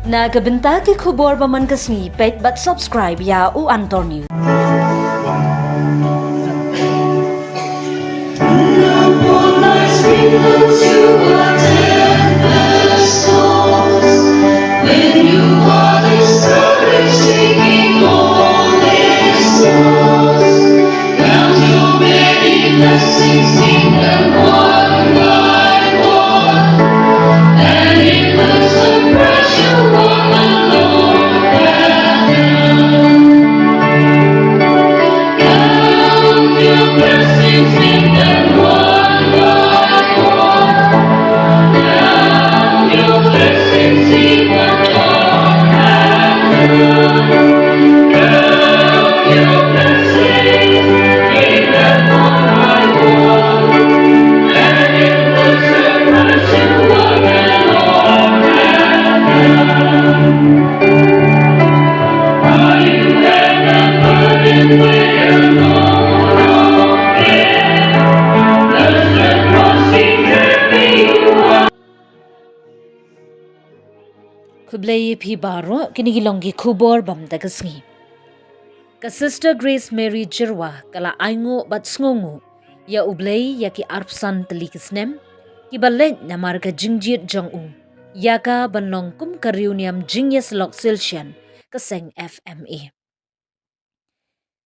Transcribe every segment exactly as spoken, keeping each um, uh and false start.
Na ka bynta ki khubor ba man ka sngi, peit bad subscribe ïa U Antor News. Khublei ïa phi baroh, kine ki long ki khubor bam da ka sngi. Ka Sister Grace Mary Jyrwa ka la ainguh bad sngewnguh ïa U Blei ïa ki arphew san tylli ki snem kiba leit namar ka jingjied jong u ïa ka ban long kum ka riewniam jingïasyllok silshian ka seng F M A.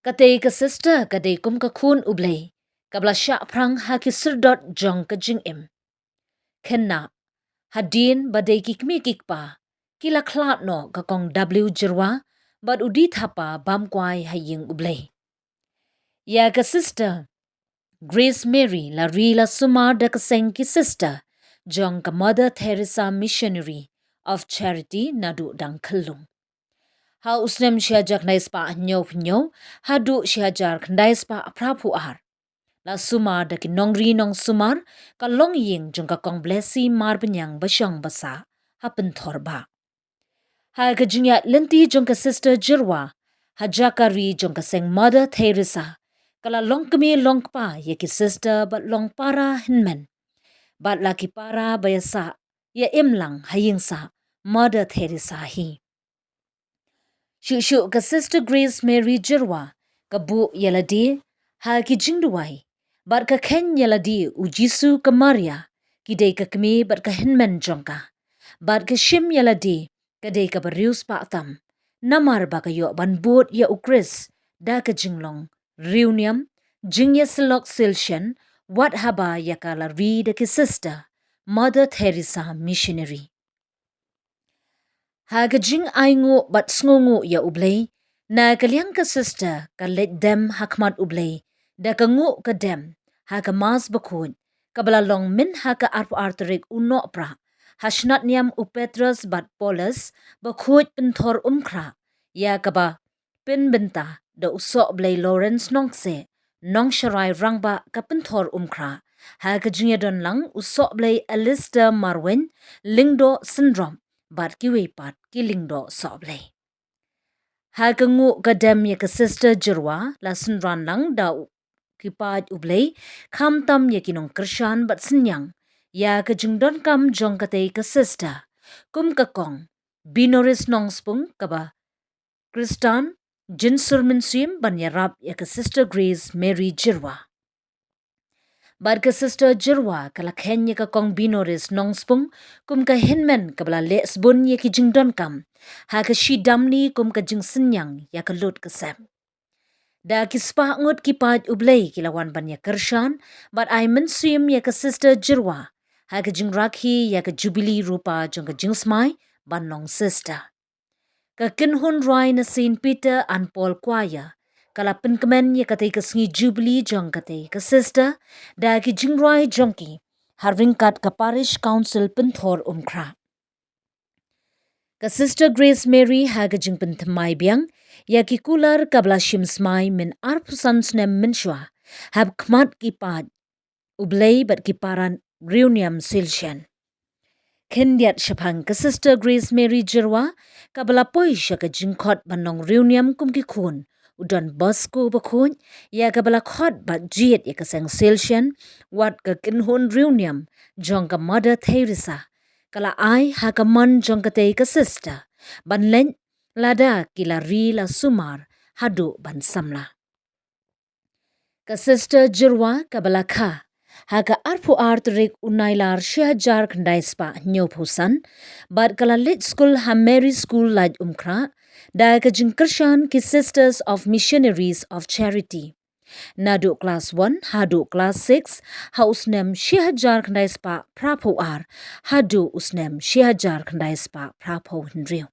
Katei ka sister ka dei kum ka khun U Blei kaba la shah phrang ha ki syrdot jong ka jingim. Khynnah, hadien ba dei ki kmie ki kpa, ki la khlad noh ka Kong W Jyrwa bad u D Thapa bam kwai ha ïing U Blei. Ïa ka Sister Grace Mary la ri la sumar da ka seng ki sister jong ka Mother Teresa Missionary of Charity naduh dang khyllung. Ha u snem shi hajar khyndai spah hynñiewphew hynñiew haduh shi hajar khyndai spah phraphew ar, la sumar da ki nongri nongsumar ka longïing jong ka Kong Blessy Marbaniang bashong basah ha Pynthor Bah. Ha ka jingïaid lynti jong ka Sister Jyrwa ha jaka ri jong ka seng Mother Teresa, ka la long kmie long kpa ïa ki sister bad long para hynmen bad la ki para ba ïasah ïa imlang ha ïingsah Mother Teresa hi. Shuh shuh ka Sister Grace Mary Jyrwa ka buh ïa lade ha ki jingduwai bad ka kheiñ ïa lade U Jisu, ka Maria ki dei ka kmie bad ka hynmen jong ka, bad ka shim ïa lade ka dei kaba riewspah tam namar ba ka ïoh ban bud ïa U Khrist da ka jinglong riewniam jingïasyllok silshian wat haba ïa ka la ri da ki sister Mother Teresa Missionary. Ha ka jingainguh bad sngewnguh ïa U Blei, na ka liang ka sister ka leit dem ha khmat U Blei da ka nguh ka dem ha ka Mass bakhuid kaba la long mynha ka arphew ar tarik u Nohprah ha shnat niam u Petrus bad Paulus bakhuid Pynthor Umkhrah, ïa kaba pynbynta da u Sohblei Lawrence Nongkseh, nongsharai rangbah ka Pynthor Umkhrah, ha ka jingïadon lang u Sohblei Alistair Marwein, Lyngdoh Synrop, bad kiwei pat ki Lyngdoh Sohblei. Ha ka nguh ka dem ïa ka Sister Jyrwa la synran lang da u ki paid U Blei, khamtam ïa ki nongkyrshan bad synñiang ïa ka jingdonkam jong katei ka sister, kum ka Kong Binoris Nongspung kaba Khristan, jingsur mynsiem ban ïarap ïa ka Sister Grace Mary Jyrwa. Bad ka Sister Jyrwa ka la kheiñ ïa ka Kong Binoris Nongspung kum ka hynmen kaba la leh sbun ïa ki jingdonkam ha ka shi damli kum ka jingsynñiang ïa ka lut ka sem. Da ki spah ngut ki paid U Blei ki la wan ban ïakyrshan bad ai mynsiem ïa ka Sister Jyrwa ha ka jingrakhi ïa ka Jubili Rupa jong ka jingsmai ban long sister. Ka kynhun rwai na Saint Peter and Paul Choir ka la pynkmen ïa katei ka sngi Jubili jong katei ka sister da ki jingrwai jong ki ha ryngkat ka Parish Council Pynthor Umkhrah. Ka Sister Grace Mary ha ka jingpynthymmai biang ïa ki kular kaba la shim smai mynarphew san snem mynshuwa ha khmat ki paid U Blei bad ki para riewniam silshian. Khyndiat shaphang ka Sister Grace Mary Jyrwa kaba la poi sha ka jingkhot ban long riewniam kum ki khun u Don Bosco bakhuid, ïa kaba la khot bad jied ïa ka seng silshian, wat ka kynhun riewniam jong ka Mother Teresa ka la ai ha ka mon jong katei ka sister ban leit lada ki la ri la sumar haduh ban samla. Ka Sister Jyrwa kaba la kha ha ka arphew ar tarik u Nailar shi hajar khyndai spah hynñiewphew san bad ka la leit skul ha Mary School Laitumkhrah da ka jingkyrshan ki Sisters of Missionaries of Charity. Naduh klas one haduh klas six ha u snem shi hajar khyndai spah phraphew ar haduh u snem shi hajar khyndai spah phraphew hynriew.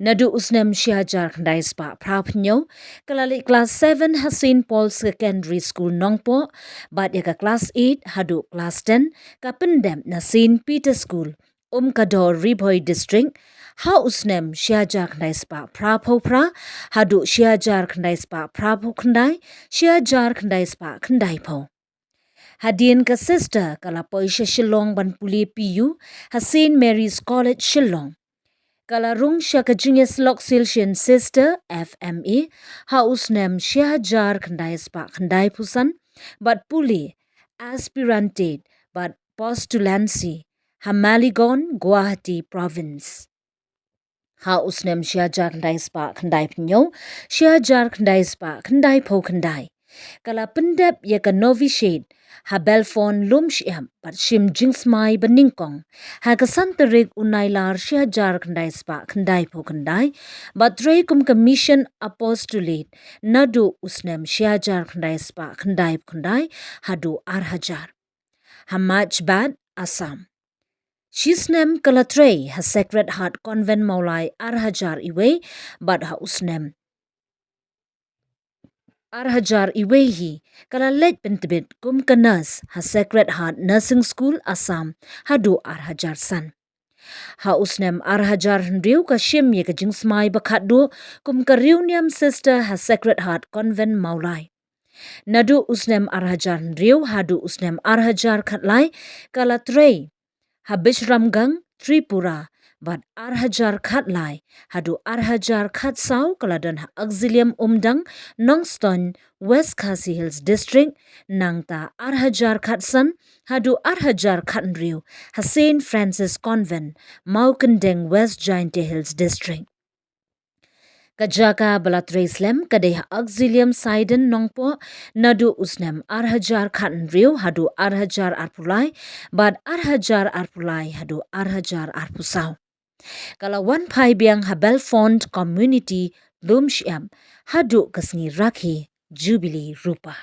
Naduh u snem shi hajar khyndai spah phraphew hynñiew ka la leit klas seven ha Saint Paul's Secondary School Nongpoh bad ïa ka klas eight haduh klas ten ka pyndep na Saint Peter's School, Umkador, Ri Bhoi District ha u snem shi hajar khyndai spah phraphew phra haduh shi hajar khyndai spah phraphew khyndai, shi hajar khyndai spah khyndaiphew. Hadien ka Sister ka la poi sha Shillong ban pule P U ha Saint Mary's College Shillong. Ka la rung sha ka Jingïasyllok Salesian Sister, F M A, ha u snem shi hajar khyndai spah khyndaiphew san bad pule Aspirantate bad Postulancy ha Maligaon, Guwahati Province. Ha u snem shi hajar khyndai spah khyndaiphew hynñiew, shi hajar khyndai spah khyndaiphew khyndai ka la pyndep ïa ka novitiate ha Belfond, Lumshyiap bad shim jingsmai banyngkong ha ka san tarik u Nailar shi hajar khyndai spah khyndaiphew khyndai bad trei kum ka Mission Apostolate naduh u snem shi hajar khyndai spah khyndaiphew khyndai haduh ar hajar ha Machbat, Assam. Shi snem ka la trei ha Sacred Heart Convent Mawlai ar hajar iwei bad ha u snem ar hajar iwei hi ka la leit pyntbit kum ka nurse ha Sacred Heart Nursing School, Assam haduh ar hajar san. Ha u snem ar hajar hynriew ka shim ïa ka jingsmai ba khatduh kum ka riewniam sister ha Sacred Heart Convent Mawlai. Naduh u snem ar hajar hynriew haduh u snem ar hajar khatlai ka la trei ha Bishramganj, Tripura bad ar hajar khatlai haduh ar hajar khatsaw ka la don ha Auxilium Umdang, Nongstoiñ, West Khasi Hills District, nangta ar hajar khatsan haduh ar hajar khathynriew ha Saint Francis Convent, Mawkyndeng, West Jaintia Hills District. Ka jaka ba la trei slem ka dei ha Auxilium Saiden, Nongpoh naduh u snem ar hajar khathynriew haduh ar hajar arphew lai bad ar hajar arphew lai haduh ar hajar arphew saw. Ka la wan phai biang ha Belfond Community, Lumshyiap haduh ka sngi Rakhi Jubilee Rupa.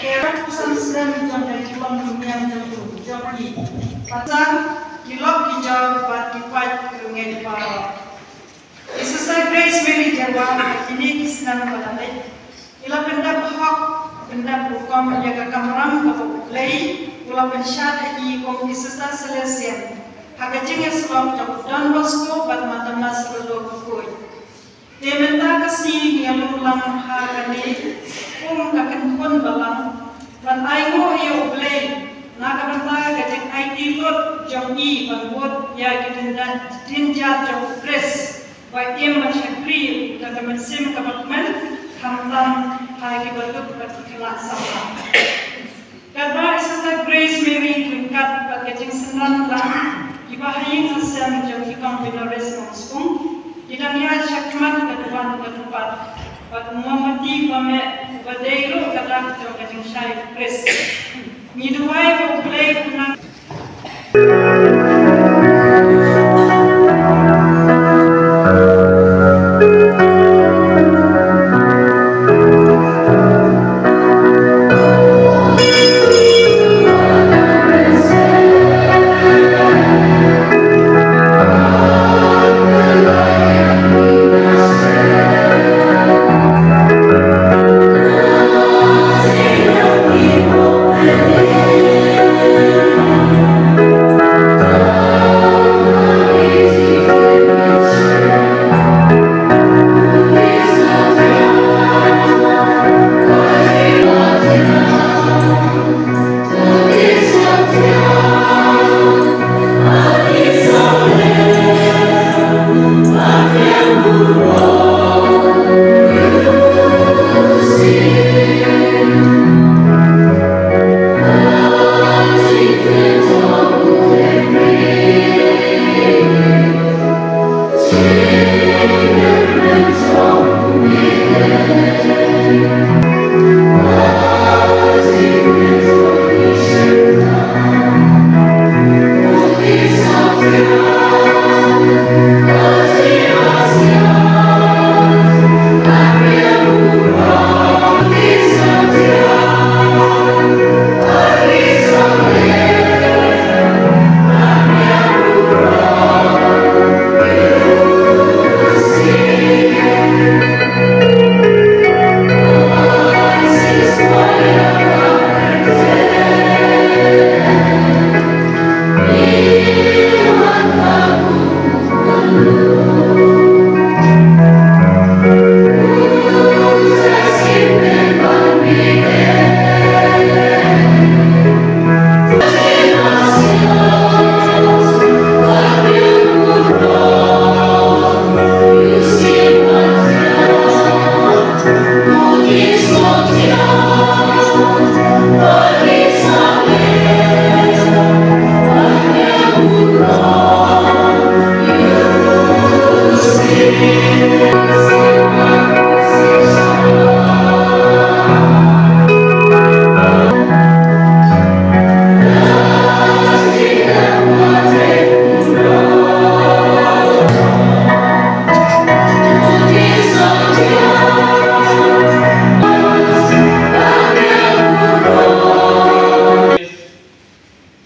Ki arphew san snem jong ka jinglong jingniam jong u jong ki. Bad sa ki lok ki jor bad ki pait ki rngeit baroh. I Sister Grace Mary Jyrwa ha kine ki snem ba la leit, i la pyndep hok, pyndep rukom ïa ka kamram kaba U Blei u la pynshad ha i kum i Sister Salesian ha ka jingïasyllok jong u Don Bosco bad Ma Damaris Syrdou Bakhuid. Te mynta ka sngi ngi ïalum lang ha kane kum ka kynhun balang ban ainguh ïa U Blei na ka bynta ka jingaiti lut jong i ban bud ïa ki jingdan jingjar jong U Khrist ba im ban shakri da ka mynsiem kaba kmen khamtam ha kiba duk bad ki khynnah samla. Katba i Sister Grace Mary ryngkat bad ka jingsynran lang kiba ha ïing ha sem jong ki Conveneries Nongskung, ki dang ïaid shakhmat ka duwan ka dukpat bad u mombati ba meh uba dei ruh ka dak jong ka jingshai Khrist. Ngi duwai ba U Blei un nang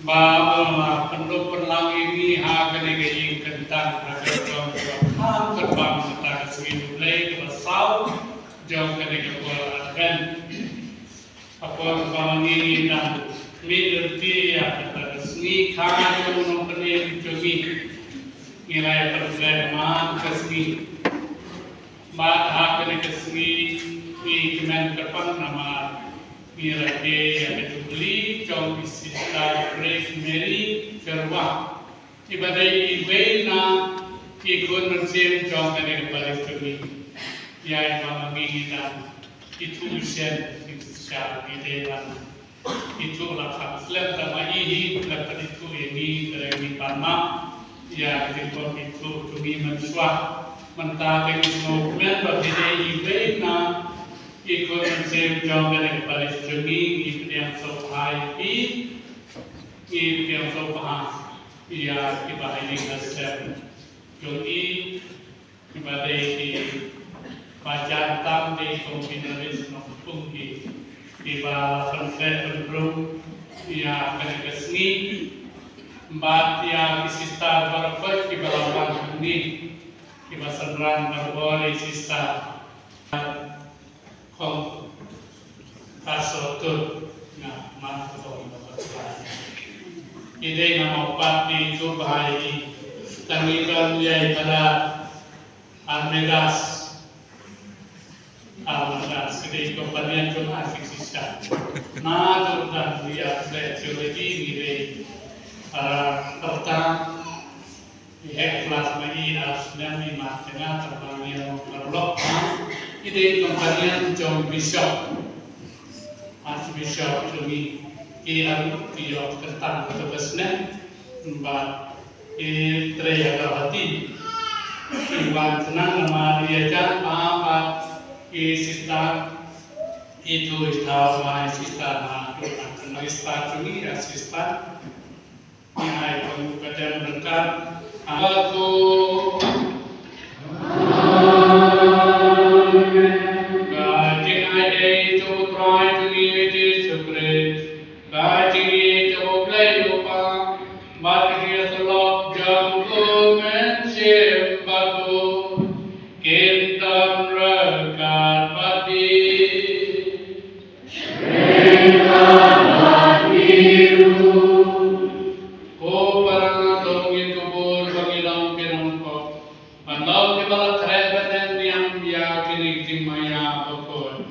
Ba, ba, ba, pynduh pynlang ïa ngi ha kane ka ïing kyntang ha ka jong ka kham kyrpang mynta ka sngi U Blei kaba saw jong kane ka por Advent. Ka por kaba ma ngi ngi dang mih lynti ïa kata ka sngi kha jong u nongpynim jong ngi. Ngi la ïa pynslem man ka sngi. Bad ha kane ka sngi ngi kmen kyrpang namar ngi rakhe ïa ka jubili jong i Sister Grace Mary Jyrwa, iba dei iwei na ki khun mynsiem jong kane ka parish jong ngi. Ïa i ma ma ngi ngi dang ithuh shen, ngi sha ngi dei ban ithuh la kham slem, tang ma i hi lem pat ithuh ïa ngi, te ngi pan map ïa ka jingpynithuh jong ngi mynshuwa. Mynta te ngi sngewkmen ba phi dei iwei na ki khun mynsiem jong kane ka parish jong ngi, ngi pdiang sngewbha ïa phi, ngi pdiang sngewbha ïa kiba ha ïing ha sem jong ngi. Kiba dei kiba jan tam dei Conveneries Nongpung hi. Kiba la pynkhreh pynrung ïa kane ka sngi bad ïa ki sister baroh kiba la wan hangne, kiba synran baroh, sister. Kong Pastor Tut, nga man ka kong Pastor. Ide nga mau pat ki tu bahai di. Tangi kan ïa pada Armedas. Armedas, ide companion jong nga six sister. Na tu dan ïa theology ni de para pertama. Ïa, klas ma i ar snem i mat jong nga tang ba ngi ïa paralok. I dei companion jong Bishop, Archbishop jong ngi. Ki ar ki ïoh kyntang kato ka snem bad i trei ïa ka hati. I wan khnang namar ïa jam ba bad i sister i tu i thaw ma i sister ma tu, sister jong ngi, ïa sister. Ngi ai pynban ka jingryngkat. Aku. Ka jingaiei jong U Trai jong ngi Jisu Khrist, ka jingïeit jong U Blei U Kpa, bad ka jingïasyllok jong U Mynsiem Bakhuid, kin don ryngkat bad phi. Ko para, nga thung ïa ka bor ba ngi long ki nongpop, ban long kiba la khreh bad neng niam ïa kine ki jingmaïa bakhuid.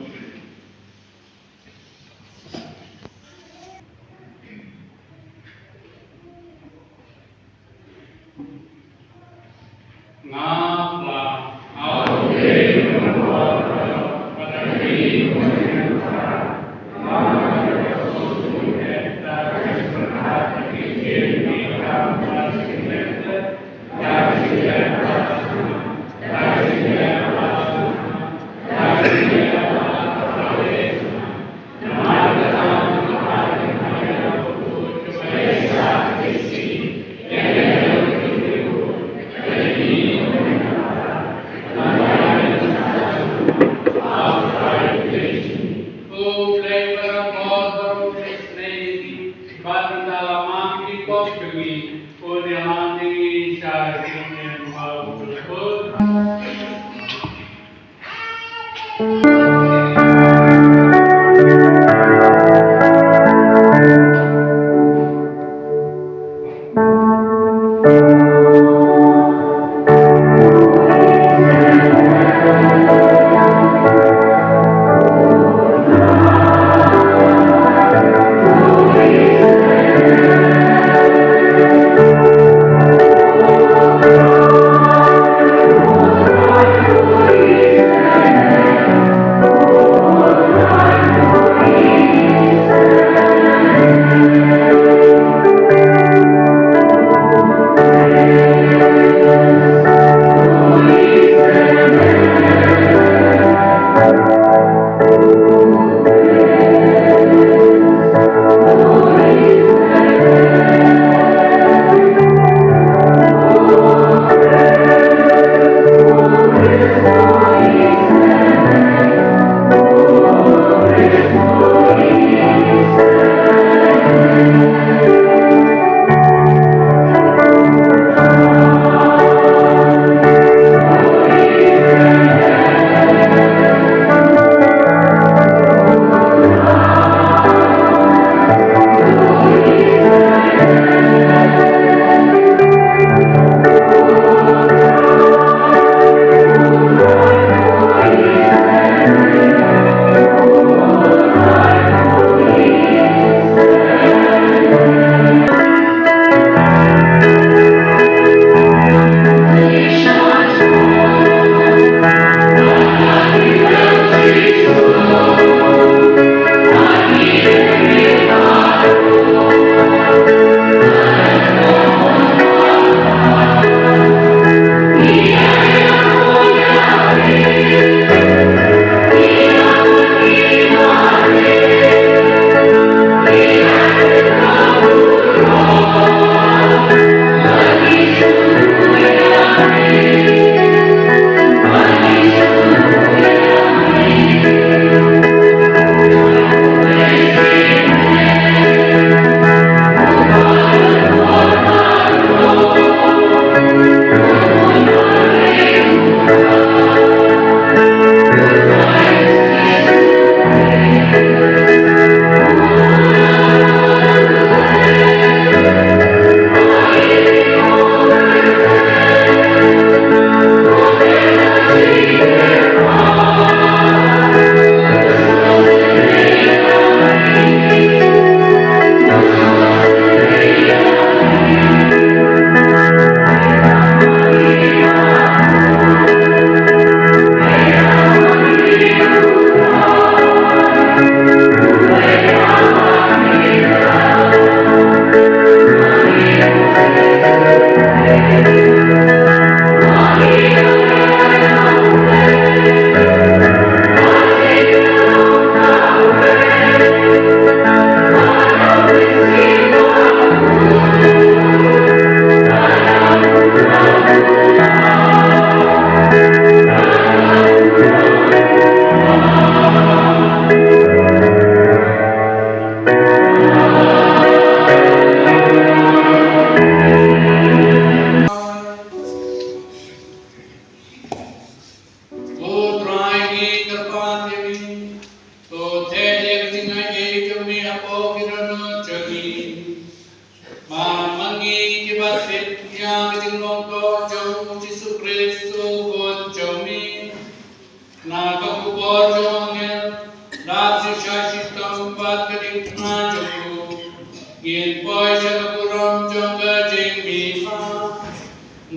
Ngin poi sha ka burom jong ka jingmihpat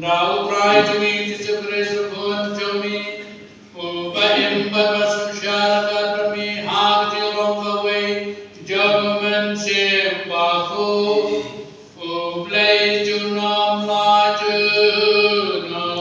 da U Trai jong ngi Jisu Khrist u Khun jong ngi, uba im bad ba synshar katba mih ha ka jinglong kawei jong U Mynsiem Bakhuid, U Blei junom la junom.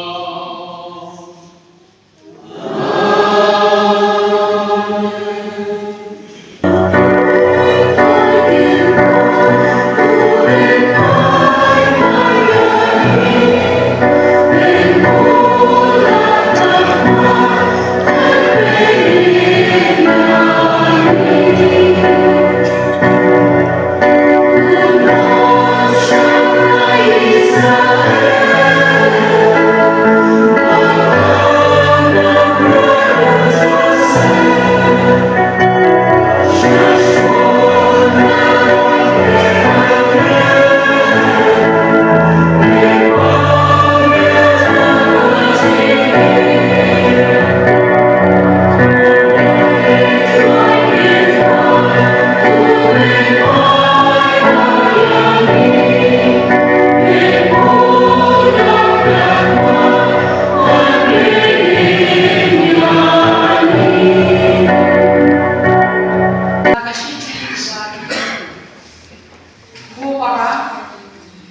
Ko para,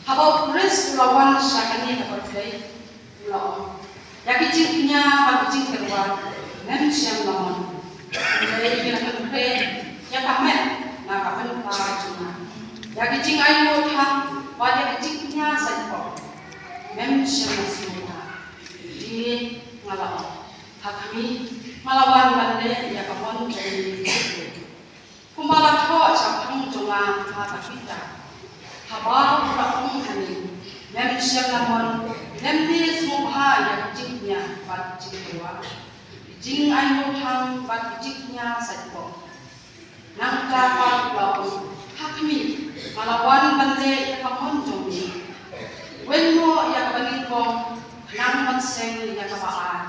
haba u Khrist u la wan sha kane ka pyrthei, u la ong, ïa ki jingkñia bad ki jingkyrwat ngim shym la mon. Hynrei phi la kynthei ïa ka met na ka bynta jong nga. Ïa ki jingainguh thang bad ïa ki jingkñia saitpok ngim shym la sngewthuh. Te nga la ong, ha khmih, nga la wan ban leh ïa ka mon jong u. Kumba la thoh shaphang jong nga ha ka Twitter, haba u la ong hangne, mem shym la mon, mem ne sngewbha ïa ka jingkñia bad jingkyrwat, jingainguh thang bad jingkñia saitpok. Nangta pat u la ong, ha khmih, nga la wan ban leh ïa ka mon jong me. Weng noh ïa kaba nyngkong, khnang ban seng ïa kaba ar.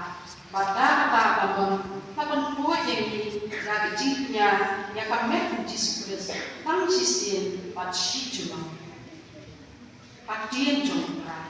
Bad da kata ka mon, la pynkhuid ïa ngi ïa ka jingkñia ïa ka met u Jisu Khrist tang shisien bad shi junom. Ka ktien jong U Trai.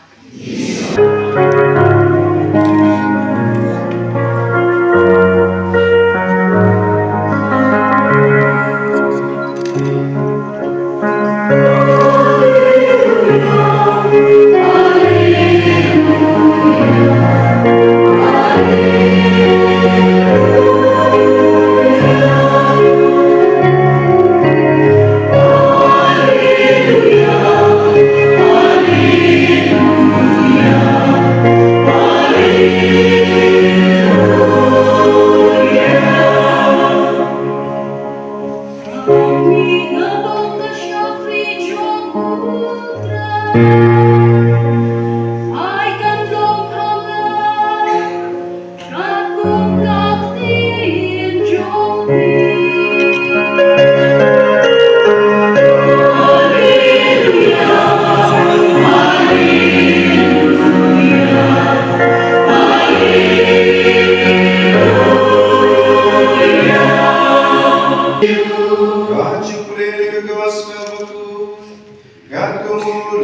Ka jingpule ka Gospel bakhuid katkum u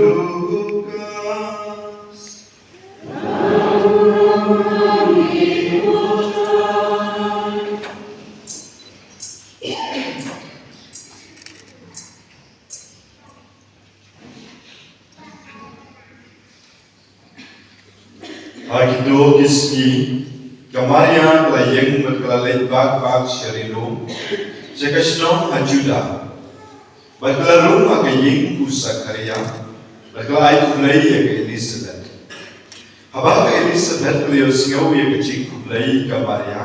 Lukas. Ha kito ki sngi, ka Maria ka la ïeng bad ka la leit bak bak sha ri lum, sha ka shnong ha Juda. Bad ka la rung ha ka ïing u Sakharia, bad ka la ai khublei ïa ka Elisabet. Haba ka Elisabet ka la ïohsngew ïa ka jingkhublei ka Maria,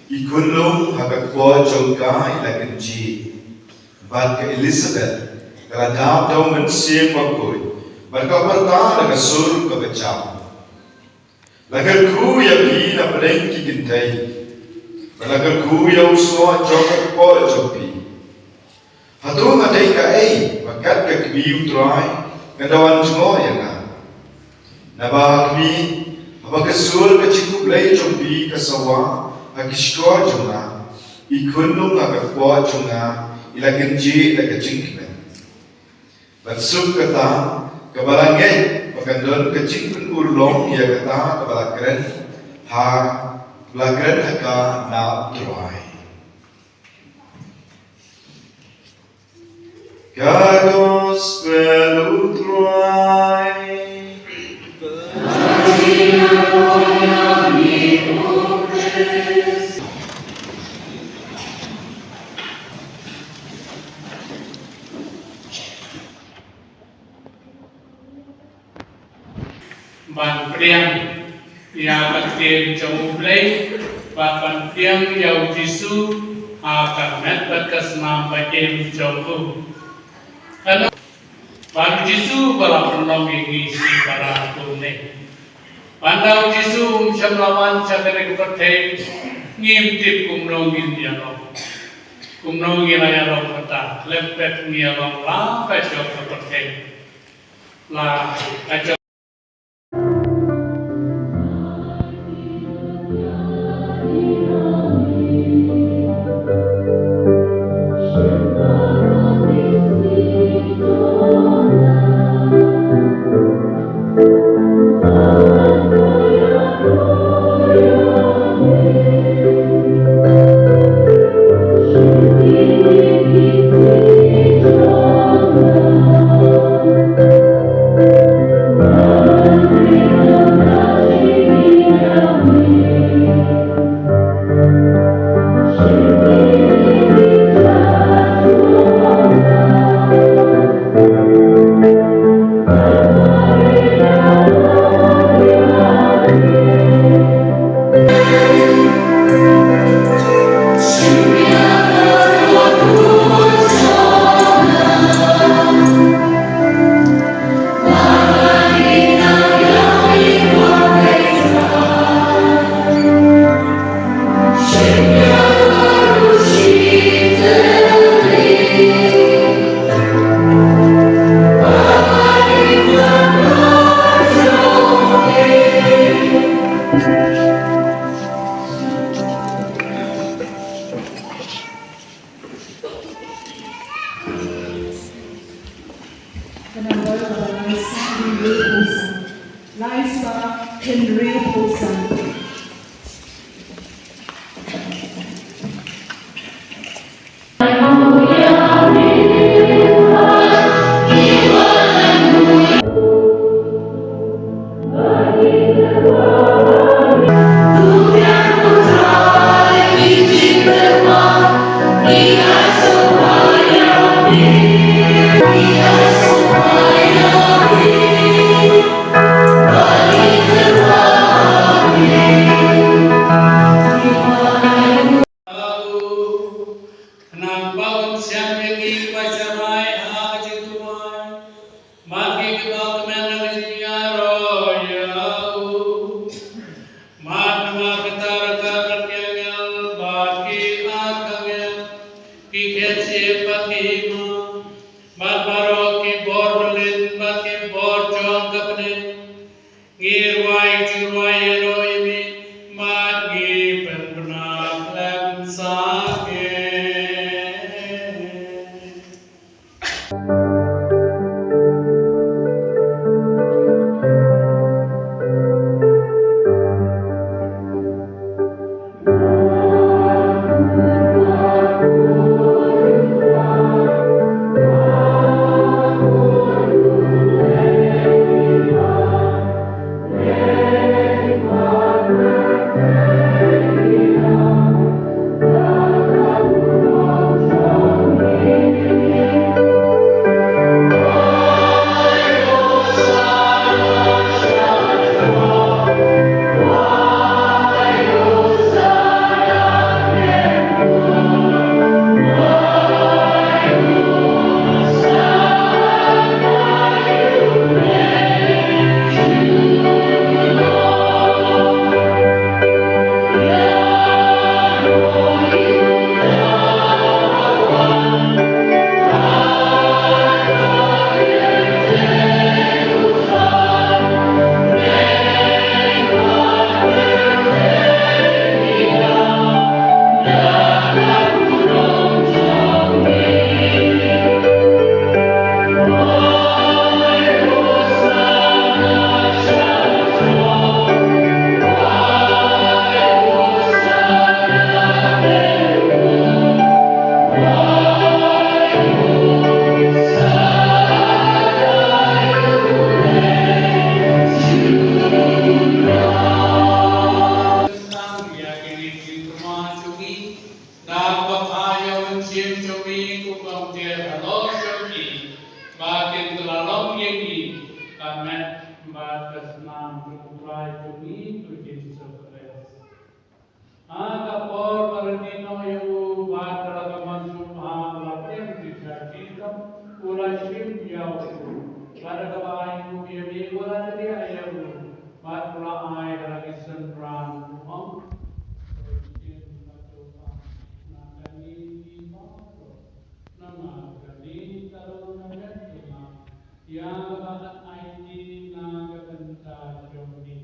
ki khunlung ha ka kpoh jong ka ki la kynjih. Bad ka Elisabet ka la dap da u Mynsiem Bakhuid, bad ka la pyrta da ka sur kaba jam. La kyrkhu ïa phi na pdeng ki kynthei, bad la kyrkhu ïa u soh jong ka kpoh jong phi. Hato nga dei kaei ba kat ka kmie u Trai kan da wan jngoh ïa nga? Naba ha khmih, haba ka sur ka jingkhublei jong phi ka sawa ha ki shkor jong nga, ki khunlung ha ka kpoh jong nga I la kynjih da ka jingkmen. Bad suk kata, kaba la ngeit ba kan don ka jingpynurlong ïa kata kaba la kren ha, ba la kren ha ka na U Trai. Ka Gospel U Trai. Ban pdiang ïa ka ktien jong U Blei, bad ban pdiang ïa U Jisu ha ka met bad ka snam ba im jong u. Kano, bad U Jisu ba la pynlong ïa ngi shi para kumne. Bad da U Jisu um shym la wan sha kane ka pyrthei, ngim tip kumno ngin ïalong. Kumno ngin ïalong kata, lem pep ngi ïalong la ka jong ka pyrthei. La ka jong Ka number kaba lai spah hynriew phew san. Lai spah hynriew phew san. Khnang ba un shem ïa ngi kiba sharai ha ka jingduwai bad ngi kiba kmen ha ka jingïaroh ïa u. Bad namar kata ka kyrteng angel bad ki archangel ki khet shib bad ki hima bad baroh ki bor byllien bad ki bor jong ka bneng, ngi rwai jingduwai ïa u, ïa u, bad ngi pynbna khlem sangeh. Te halor jong ki ba kin kylla long ïa ngi ka met bad ka snam jong U Trai jong ngi U Jisu Khrist. Ha ka por ba la die noh ïa u bad da la ka mon sngewbha ba la pdiang shisha shitom, u la shim ïa u. Bad da kaba ai nguh ïa me u la kdiah ïa u bad u la ai da la ki synran, u ong: Shim bad to ïap na kane ki baroh, namar kane ka long ka met jong nga, ïa kaba ngan aiti na ka bynta jong me.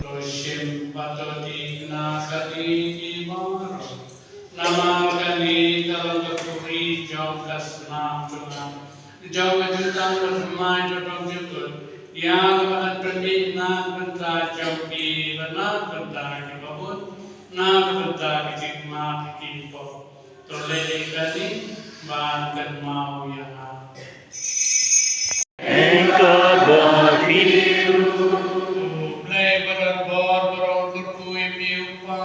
To shim bad to thikna kane ki baroh, namar kane ka long ka khuri jong ka snam jong nga, jong ka jutang bathymmai dohnud jingkut, ïa kaba ngan pynmih na ka bynta jong phi bad na ka bynta ki babun, na ka bynta ki jingmap ki jingpop. To leh ïa kane ban kynmaw ïa nga. Eng ka ba phi ruh. U Blei ba don bor ba long kyrkhu ïa phi, U Kpa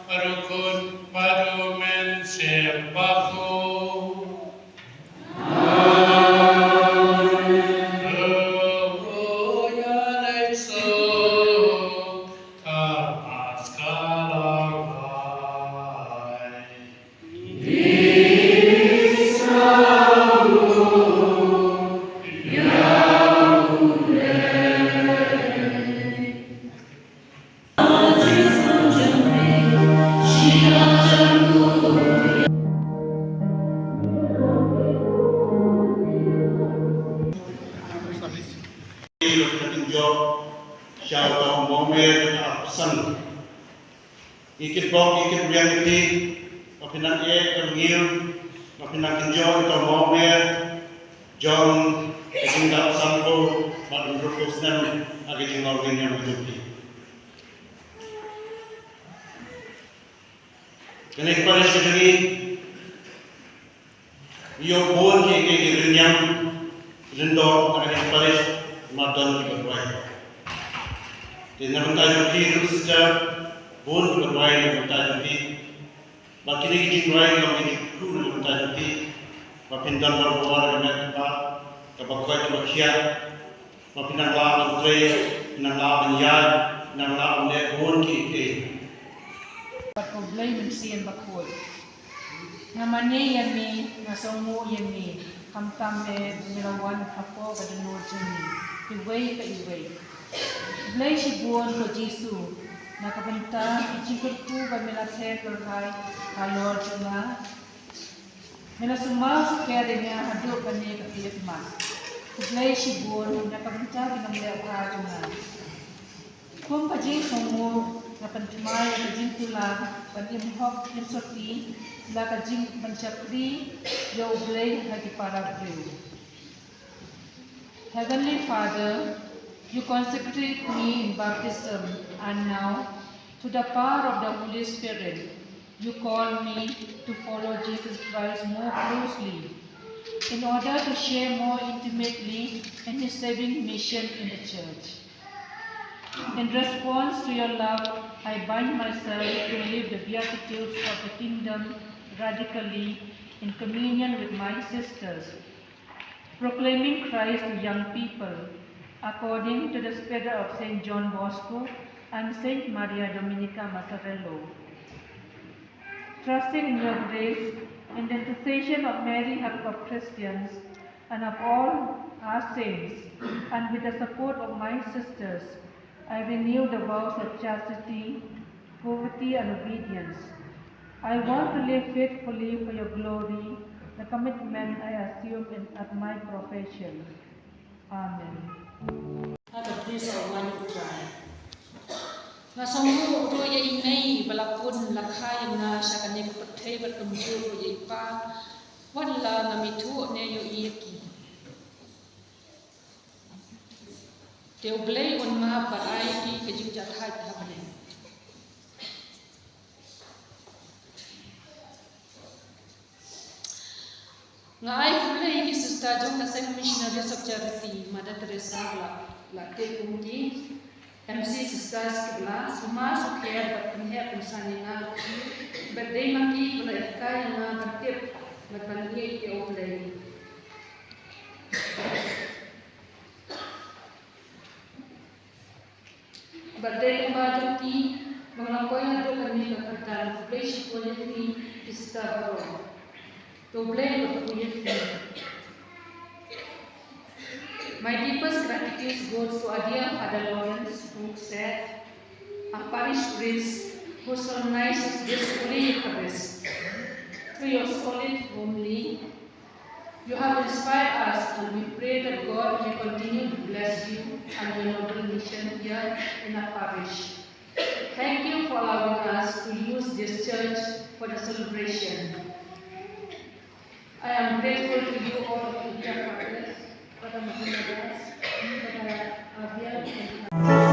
bad U Khun bad U Mynsiem Bakhuid. Amen. Ruh ïa leit suk, ka Paska la wai. Ngi kitbok, ngi kitrwiang ïa phi ba phin nang ïeh ka lyngngoh, ba phin nang kynjoh ïa uta u mawmer jong ka jingdap sanphew bad hynriewphew snem ha ka jinglong ka niam ka jong phi. Kane ka parish ka jong ngi ïoh bun kiei kiei ki rynïeng lyngdoh na kane ka parish, namar don kiba rwai. Te na ka bynta jong phi ruh sister, bun kiba rwai na ka bynta jong phi. Bad kine ki jingrwai ki long ki jingkyrkhu na ka bynta jong phi, ba phin don barabor ha ka met kaba, kaba koit kaba khiah. Ba phin nang lah ban trei, phin nang lah ban ïaid, phin nang lah ban leh bun kiei kiei. Bad ko Blei Mynsiem Bakhuid. Nga mane ïa me, nga sngewnguh ïa me, khamtam eh ba me la wan hapoh ka dohnud jong ngi iwei pa iwei. Khublei shibun ko Jisu, na ka bynta ki jingkyrkhu ba me la thep lehrain halor jong nga. Me la sumar sukher ïa nga haduh kane ka khyllipmat. Khublei shibun na ka bynta ki nongleh bha jong nga. Kum ka jingsngewnguh, nga pynthymmai ïa ka jingkular ban im hok im syrti la ka jing, ban shakri ïa U Blei ha ki para briew. Heavenly Father, you consecrate me in baptism, and now, through the power of the Holy Spirit, you call me to follow Jesus Christ more closely in order to share more intimately in his saving mission in the church. In response to your love, I bind myself to live the beatitudes of the kingdom radically in communion with my sisters, proclaiming Christ to young people, according to the spirit of Saint John Bosco and Saint Maria Dominica Mazzarello. Trusting in your grace, in the intercession of Mary, Heart of Christians, and of all our saints, and with the support of my sisters, I renew the vows of chastity, poverty, and obedience. I want to live faithfully for your glory, the commitment I assume in, at my profession. Amen. Nga sngewnguh ruh ïa i mei ba la pun la kha ïa nga sha kane ka pyrthei bad kumjuh ruh ïa i pa, wat la ngam ithuh ne ïohi ïa ki. Te U Blei un map bad ai ïa ki ka jingjahthait ha bneng. Nga ai khublei ïa ki sister jong ka Saint Missionaries of Charity, Mother Teresa, la, la tip kum ki M C sisters kiba la sumar sukher bad pynheh pynsan ïa nga, bad dei ma ki kiba la hikai ïa nga ban tip Bad ban ïeit ïa U Blei. Bad dei lyngba jong ki ba nga la poi haduh kane ka kyrdan. Khublei shibun ïa phi ki sister baroh. To Blei un kyrkhu ïa phi. My deepest gratitude goes to our dear Father Lawrence, who said, our parish priest, who solemnizes this holy Eucharist. Through your solid homily, you have inspired us, and we pray that God may continue to bless you and your noble mission here in our parish. Thank you for allowing us to use this church for the celebration. I am grateful to you all, dear fathers, Father Mahendra Das, Father Abiel, and